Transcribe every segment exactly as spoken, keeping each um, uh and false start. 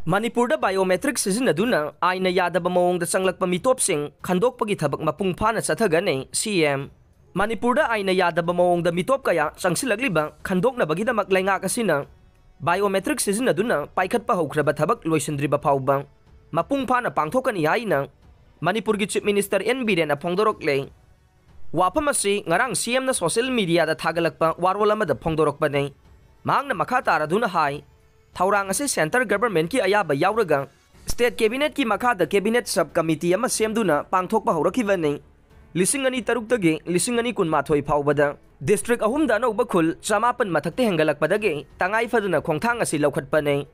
ꯃꯅꯤꯄꯨꯔꯗ biometric ꯁꯤꯖꯤꯟꯅꯗꯨꯅ ꯑꯥꯏꯟꯅ ꯌꯥꯗꯕ ꯃꯑꯣꯡꯗ ꯆꯪꯂꯛꯄ ꯃꯤꯇꯣꯞꯁꯤꯡ ꯈꯟꯗꯣꯛꯄꯒꯤ ꯊꯕꯛ ꯃꯄꯨꯡ ꯐꯥꯅ ꯆꯠꯊꯒꯅꯤ, ꯁꯤ ꯑꯦꯝ꯫ ꯃꯅꯤꯄꯨꯔꯗ ꯑꯥꯏꯟꯅ ꯌꯥꯗꯕ ꯃꯑꯣꯡꯗ ꯃꯤꯇꯣꯞ ꯀꯌꯥ ꯆꯪꯁꯤꯜꯂꯛꯂꯤꯕ ꯈꯟꯗꯣꯛꯅꯕꯒꯤꯗꯃꯛ ꯂꯩꯉꯥꯛ ꯑꯁꯤꯅ biometric ꯁꯤꯖꯤꯟꯅꯗꯨꯅ ꯄꯥꯏꯈꯠꯄ ꯍꯧꯈ꯭ꯔꯕ ꯊꯕꯛ ꯂꯣꯏꯁꯤꯟꯗ꯭ꯔꯤꯕ ꯐꯥꯎꯕ ꯃꯄꯨꯡ ꯐꯥꯅ ꯄꯥꯡꯊꯣꯛꯀꯅꯤ ꯍꯥꯏꯅ ꯃꯅꯤꯄꯨꯔꯒꯤ Chief Minister ꯑꯦꯟ ꯕꯤꯔꯦꯟꯅ ꯐꯣꯡꯗꯣꯔꯛꯂꯦ꯫ ꯋꯥꯐꯝ ꯑꯁꯤ ꯉꯔꯥꯡ ꯁꯤ ꯑꯦꯝꯅ social mediaꯗ ꯊꯥꯒꯠꯂꯛꯄ ꯋꯥꯔꯣꯜ ꯑꯃꯗ ꯐꯣꯡꯗꯣꯔꯛꯄꯅꯤ꯫ ꯃꯍꯥꯛꯅ ꯃꯈꯥ ꯇꯥꯔꯗꯨꯅ ꯍꯥꯏ, ꯊꯧꯔꯥꯡ ꯑꯁꯤ centre governmentꯀꯤ ꯑꯌꯥꯕ ꯌꯥꯎꯔꯒ state cabinetꯀꯤ ꯃꯈꯥꯗ cabinet sub committee ꯑꯃ ꯁꯦꯝꯗꯨꯅ ꯄꯥꯡꯊꯣꯛꯄ ꯍꯧꯔꯛꯈꯤꯕꯅꯤ꯫ ꯂꯤꯁꯤꯡ ꯑꯅꯤ ꯇꯔꯨꯛꯇꯒꯤ ꯂꯤꯁꯤꯡ ꯑꯅꯤ ꯀꯨꯟꯃꯥꯊꯣꯏ ꯐꯥꯎꯕꯗ district ꯑꯍꯨꯝꯗ ꯑꯅꯧꯕ ꯈꯨꯜ ꯆꯃꯥꯄꯟ ꯃꯊꯛꯇ ꯍꯦꯟꯒꯠꯂꯛꯄꯗꯒꯤ ꯇꯉꯥꯏ ꯐꯗꯅ ꯈꯣꯡꯊꯥꯡ ꯑꯁꯤ ꯂꯧꯈꯠꯄꯅꯤ꯫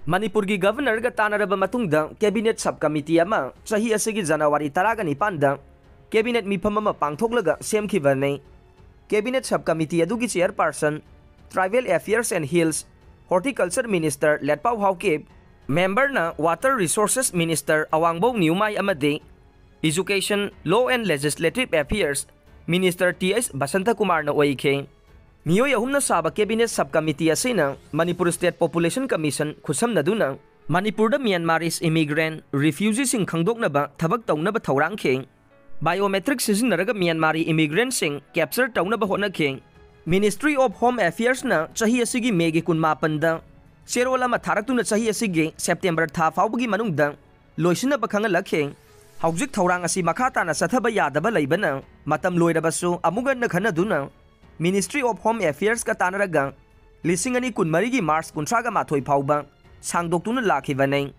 ꯃꯅꯤꯄꯨꯔꯒꯤ Governorꯒ ꯇꯥꯟꯅꯔꯕ ꯃꯇꯨꯡꯗ cabinet sub committee ꯑꯃ ꯆꯍꯤ ꯑꯁꯤꯒꯤ January ꯇꯔꯥꯒ ꯅꯤꯄꯥꯟꯗ cabinet ꯃꯤꯐꯝ ꯑꯃ ꯄꯥꯡꯊꯣꯛꯂꯒ ꯁꯦꯝꯈꯤꯕꯅꯤ꯫ Cabinet sub committee ꯑꯗꯨꯒꯤ chairperson, Tribal Affairs and Hills, Horticulture Minister ꯂꯦꯠꯄꯥꯎ Haokip, memberꯅ Water Resources Minister ꯑꯋꯥꯡꯕꯧ ꯅ꯭ꯌꯨꯃꯥꯏ ꯑꯃꯗꯤ Education, Law and Legislative Affairs Minister T H ꯕꯁꯟꯇꯀꯨꯃꯥꯔꯅ ꯑꯣꯏꯈꯤ꯫ ꯃꯤꯑꯣꯏ ꯑꯍꯨꯝꯅ ꯁꯥꯕ cabinet sub committee ꯑꯁꯤꯅ ꯃꯅꯤꯄꯨꯔ State Population Commission ꯈꯨꯠꯁꯝꯅꯗꯨꯅ ꯃꯅꯤꯄꯨꯔꯗ Myanmarese immigrant refugeeꯁꯤꯡ ꯈꯪꯗꯣꯛꯅꯕ ꯊꯕꯛ ꯇꯧꯅꯕ ꯊꯧꯔꯥꯡꯈꯤ꯫ Biometric ꯁꯤꯖꯤꯟꯅꯔꯒ Myanmarese immigrantꯁꯤꯡ capture ꯇꯧꯅꯕ ꯍꯣꯠꯅꯈꯤ꯫ Ministry of Home Affairsꯅ ꯆꯍꯤ ꯑꯁꯤꯒꯤ Mayꯒꯤ ꯀꯨꯟꯃꯥꯄꯟꯗ ꯆꯦꯔꯣꯜ ꯑꯃ ꯊꯥꯔꯛꯇꯨꯅ ꯆꯍꯤ ꯑꯁꯤꯒꯤ September ꯊꯥ ꯐꯥꯎꯕꯒꯤ ꯃꯅꯨꯡꯗ ꯂꯣꯏꯁꯤꯟꯅꯕ ꯈꯪꯍꯜꯂꯛꯈꯤ꯫ ꯍꯧꯖꯤꯛ ꯊꯧꯔꯥꯡ ꯑꯁꯤ ꯃꯈꯥ ꯇꯥꯅ ꯆꯠꯊꯕ ꯌꯥꯗꯕ ꯂꯩꯕꯅ ꯃꯇꯝ ꯂꯣꯏꯔꯕꯁꯨ ꯑꯃꯨꯛ ꯍꯟꯅ ꯈꯟꯅꯗꯨꯅ Ministry of Home Affairsꯀ ꯇꯥꯟꯅꯔꯒ ꯂꯤꯁꯤꯡ ꯑꯅꯤ ꯀꯨꯟꯃꯔꯤꯒꯤ March ꯀꯨꯟꯊ꯭ꯔꯥꯒ ꯃꯥꯊꯣꯏ ꯐꯥꯎꯕ ꯁꯥꯡꯗꯣꯛꯇꯨꯅ ꯂꯥꯛꯈꯤꯕꯅꯤ꯫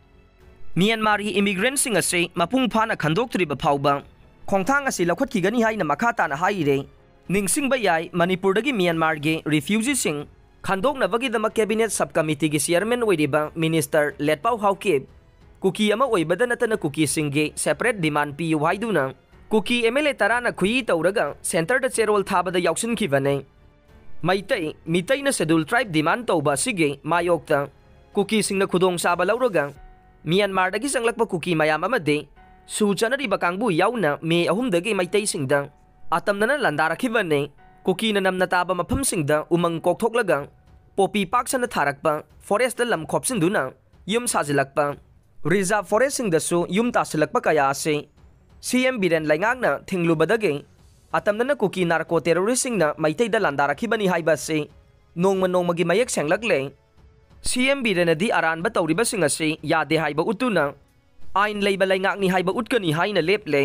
Myanmarꯒꯤ immigrantꯁꯤꯡ ꯑꯁꯤ ꯃꯄꯨꯡ ꯐꯥꯅ ꯈꯟꯗꯣꯛꯇ꯭ꯔꯤꯕ ꯐꯥꯎꯕ ꯈꯣꯡꯊꯥꯡ ꯑꯁꯤ ꯂꯧꯈꯠꯈꯤꯒꯅꯤ ꯍꯥꯏꯅ ꯃꯈꯥ ꯇꯥꯅ ꯍꯥꯏꯔꯤ꯫ ꯅꯤꯡꯁꯤꯡꯕ ꯌꯥꯏ, ꯃꯅꯤꯄꯨꯔꯗꯒꯤ Myanmarꯒꯤ refugeeꯁꯤꯡ ꯈꯟꯗꯣꯛꯅꯕꯒꯤꯗꯃꯛ cabinet sub committeeꯒꯤ chairman ꯑꯣꯏꯔꯤꯕ Minister ꯂꯦꯠꯄꯥꯎ ꯍꯥꯎꯀꯤꯞ ꯀꯨꯀꯤ ꯑꯃ ꯑꯣꯏꯕꯗ ꯅꯠꯇꯅ ꯀꯨꯀꯤꯁꯤꯡꯒꯤ separate demand ꯄꯤꯌꯨ ꯍꯥꯏꯗꯨꯅ ꯀꯨꯀꯤ M L A ꯇꯔꯥꯅ ꯈꯨꯌꯤ ꯇꯧꯔꯒ centreꯗ ꯆꯦꯔꯣꯜ ꯊꯥꯕꯗ ꯌꯥꯎꯁꯤꯟꯈꯤꯕꯅꯤ꯫ ꯃꯩꯇꯩ, ꯃꯤꯇꯩꯅ Scheduled Tribe demand ꯇꯧꯕ ꯑꯁꯤꯒꯤ ꯃꯥꯌꯣꯛꯇ ꯀꯨꯀꯤꯁꯤꯡꯅ ꯈꯨꯗꯣꯡꯆꯥꯕ ꯂꯧꯔꯒ Myanmarꯗꯒꯤ ꯆꯪꯂꯛꯄ ꯀꯨꯀꯤ ꯃꯌꯥꯝ ꯑꯃꯗꯤ ꯁꯨ ꯆꯠꯅꯔꯤꯕ ꯀꯥꯡꯕꯨ ꯌꯥꯎꯅ May ꯑꯍꯨꯝꯗꯒꯤ ꯃꯩꯇꯩꯁꯤꯡꯗ ꯑꯇꯝꯅꯅ ꯂꯥꯟꯗꯥꯔꯛꯈꯤꯕꯅꯤ꯫ ꯀꯨꯀꯤꯅ ꯅꯝꯅ ꯇꯥꯕ ꯃꯐꯝꯁꯤꯡꯗ ꯎꯃꯪ ꯀꯣꯛꯊꯣꯛꯂꯒ poppy ꯄꯥꯛ ꯁꯟꯅ ꯊꯥꯔꯛꯄ, forestꯇ ꯂꯝ ꯈꯣꯞꯆꯤꯟꯗꯨꯅ ꯌꯨꯝ ꯁꯥꯖꯤꯜꯂꯛꯄ, ꯔꯤꯖꯥꯔꯚ ꯐꯣꯔꯦꯁꯁꯤꯡꯗꯁꯨ ꯌꯨꯝ ꯇꯥꯁꯤꯜꯂꯛꯄ ꯀꯌꯥ ꯑꯁꯤ ꯁꯤ ꯑꯦꯝ ꯕꯤꯔꯦꯟ ꯂꯩꯉꯥꯛꯅ ꯊꯤꯡꯂꯨꯕꯗꯒꯤ ꯑꯇꯝꯅꯅ ꯀꯨꯀꯤ ꯅꯥꯔꯀꯣ ꯇꯦꯔꯣꯔꯤꯁꯁꯤꯡꯅ ꯃꯩꯇꯩꯗ ꯂꯥꯟꯗꯥꯔꯛꯈꯤꯕꯅꯤ ꯍꯥꯏꯕ ꯑꯁꯤ ꯅꯣꯡꯃ ꯅꯣꯡꯃꯒꯤ ꯃꯌꯦꯛ ꯁꯦꯡꯂꯛꯂꯦ꯫ ꯁꯤ ꯑꯦꯝ ꯕꯤꯔꯦꯟꯅꯗꯤ ꯑꯔꯥꯟꯕ ꯇꯧꯔꯤꯕꯁꯤꯡ ꯑꯁꯤ ꯌꯥꯗꯦ ꯍꯥꯏꯕ ꯎꯠꯇꯨꯅ ꯑꯥꯏꯟ ꯂꯩꯕ ꯂꯩꯉꯥꯛꯅꯤ ꯍꯥꯏꯕ ꯎꯠꯀꯅꯤ ꯍꯥꯏꯅ ꯂꯦꯞꯂꯦ꯫